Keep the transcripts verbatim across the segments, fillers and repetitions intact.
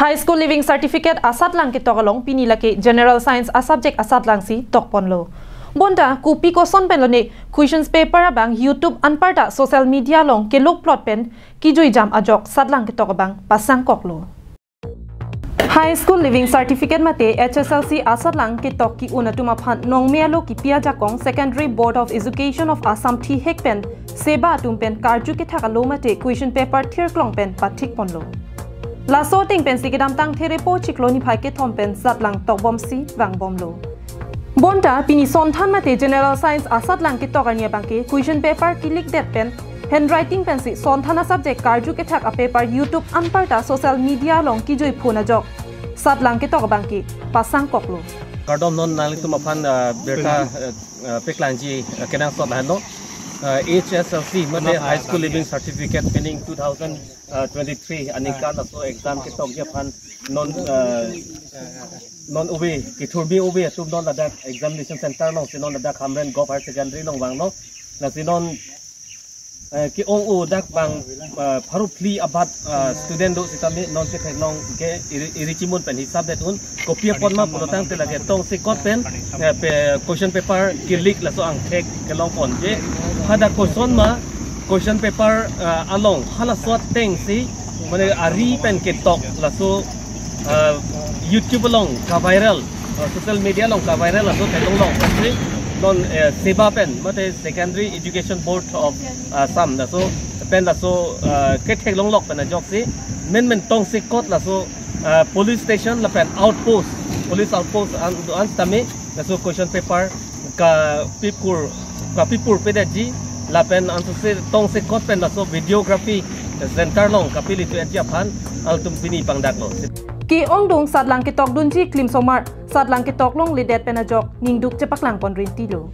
High School Leaving Certificate asatlang ketok along pini lake General Science asubject asatlang si tokponlo. Bonta kopi koson pen lone questions paper abang YouTube anparta social media along kelok plot pen kijuijam ajok satlang ketok abang pasangkoklo. High School Leaving Certificate mate H S L C asatlang ketok ki-un atum aphan nongme alo kipi ajakong Secondary Board of Education of Assam thihek pen seba atum pen karju kethak alo mate question paper thirklong pen pathikponlo. Laso ateng pensi kedamtang Therepo chiklo niphai kethom pen satlang tokbomsi vangbomlo. Bonta pini sonthan mate General Science asatlang ketok arni abangke question paper kilikdet pen handwriting pensi sonthan asubject karju kethak apaper YouTube anparta social media along kijuiphun ajok satlang ketok abangke pasangkoklo. Kardom, non nanglitum aphan, uh, birta, uh, uh, peklangji, uh, kenangsot lahenlo. Uh, H S L C mate High School Leaving Certificate pining two thousand twenty-three aningkan laso exam ketokji aphan non, uh, non ove, kethurmi ove atum non ladak examination center alongsi non ladak Hamren Govt Higher Secondary along vanglo. Lasi non, eh, ke-ong-o dak bang, eh, pharo phli abat, eh, student do sitame non ketheklong ke iri, iri chimun pen hisap det un. Kopi apot ma pulotangte lake tongsekot pen, eh, pe, question paper kilik laso angthek kelongpon je. Hadak koson ma question paper, eh, along halaso atengsi mane ari pen ketok laso, uh, YouTube along ka-viral, uh, social media along ka-viral laso theklonglong pensi non, uh, seba pen mate Secondary Education Board of Assam laso pen laso, uh, ketheklonglok pen ajoksi menmen tongsekot laso, uh, police station lapen outpost, police outpost an, an tame laso question paper kapipur, kapipur pedetji lapen ansose tongsekot pen laso videography center along kapilithuji aphan altum pini pangdaklo. Ke-ongdung satlang ketokdunji klimsomar satlang ketok longledet pen ajok ningduk chepaklangpon rintilo.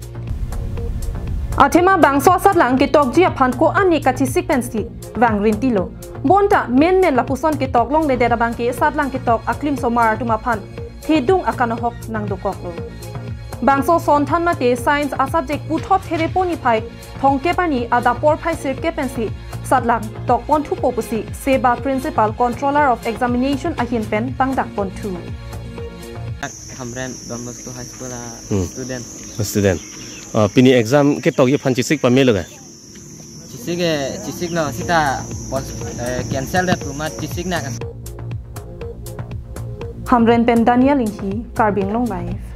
Athema bangso satlang ketokji aphan ko-an ne kachesik pensi vang rintilo. Bonta menmen lapuson ketok longledet abangke satlang ketok aklimsomar atum aphan thedung akanohok nangdokoklo. Bangso sonthan mate Science asubject puthot Therepo niphai thomkep arni adap porphai sirkep pensi satlang tokponthupo pusi seba Principal Controller of Examination ahin pen pangdakponthu. Hamren Don Bosco High School a Hmm. student. Student. Uh, pini exam ketokji aphan chesik pamelo ga? Chesik, eh, chesiklo seta pos-, eh, cancel det pu amat chesik na kas. Hamren pen Daniel Inghi, Karbi Anglong Live.